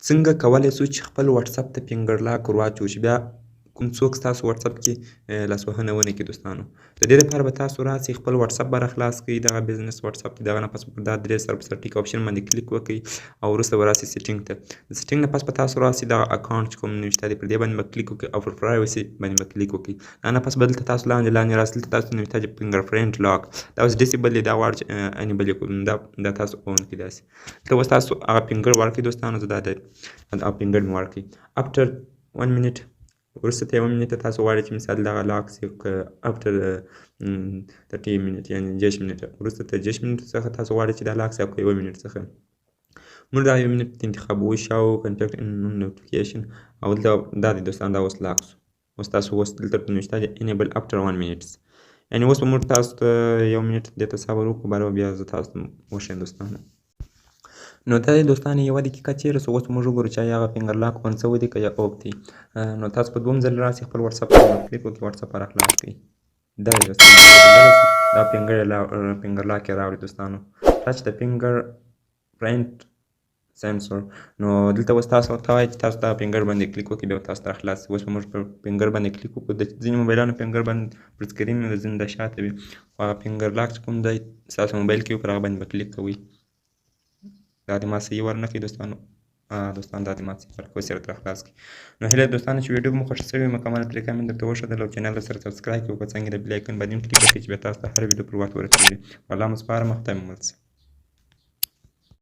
څنګه کولی شو چې خپل وټساپ ته finger lock ور واچوو چې بیا کوم څوک ستاسو وټساپ کې لاسوهنه ونه کړي؟ دوستانو، د دې لپاره به تاسو راسئ، خپل وټساپ به راخلاص کړئ، دغه business وټساپ دی. دغه نه پس پر دا درې سر په سر ټیک option باندې کلیک وکړئ او وروسته به راسئ setting ته. د setting نه پس به تاسو راسئ، دغه account چې کوم نوشته دی، پر دې باندې به کلیک وکړئ او پر privacy باندې به کلیک وکړئ. دا نه پس به دلته تاسو لاندې لاندې راسئ، دلته تاسو نوشته چې fingerprint lock. دا اوس disable دی، دا غواړو چې enable یې کړو. دا تاسو on کړئ داسې. دلته اوس تاسو هغه finger ورکړئ. دوستانو، زه دا دی هغه finger مې ورکړئ. After 1 minute، وروسته ته یو minute تاسو غواړئ چې مثال دغه lock سي که after 30 minute، یعنی 30 minute، وروسته ته 30 minute څخه تاسو غواړئ چې دا lock سي او که یو minute څخه. موږ دا یو minute انتخابوو. Show contact notification او دلته دا دی دوستان، دا اوس lock سو. اوس تاسو اوس دلته نوشته دی enable after 1 minutes، یعنی اوس به موږ تاسو ته یو minute دې ته صبر وکړو، بیا بیا زه تاسو ته وښیم دوستانو. نو دا دی دوستانو، یوه دقیقه تېره سو. اوس موږ وګورو چې آیا هغه finger lock on سوی دی که یا off دی. نو تاسو په دوم ځل راسئ، خپل وټساپ ته کلیک وکړئ، وټساپ راخلاص کړئ. دا دی دوستانو، دا finger lock یې راوړي دوستانو، touch the fingerprint sensor. نو دلته اوس تاسو ته وایي چې تاسو دا finger باندې کلیک وکړئ، بیا تاسو ته خلاص. اوس به موږ پر finger باندې کلیک وکړو. د ځینې موبایلانو finger باندې پر screen وي، د ځینو د شاته وي، خو هغه finger lock چې کوم دی ستاسو موبایل کې وي، پر هغه باندې به کلیک کوئ. دا د ما صحیح ورنه کړي دوستانو. دوستان، دا د ما صحیح ورکړي، اوس یې راته خلاص کړي. نو هیله دوستانو چې ویډیو مو خوښه شوې وي، مکمله طریقه مې درته وښودله او channel سره subscribe کړئ او په څنګ د bell icon باندې هم کلیک وکړئ چې بیا تاسو ته هر ویډیو پر وخت ورسېږي. الله مو سپارم، خدای مو مل شه.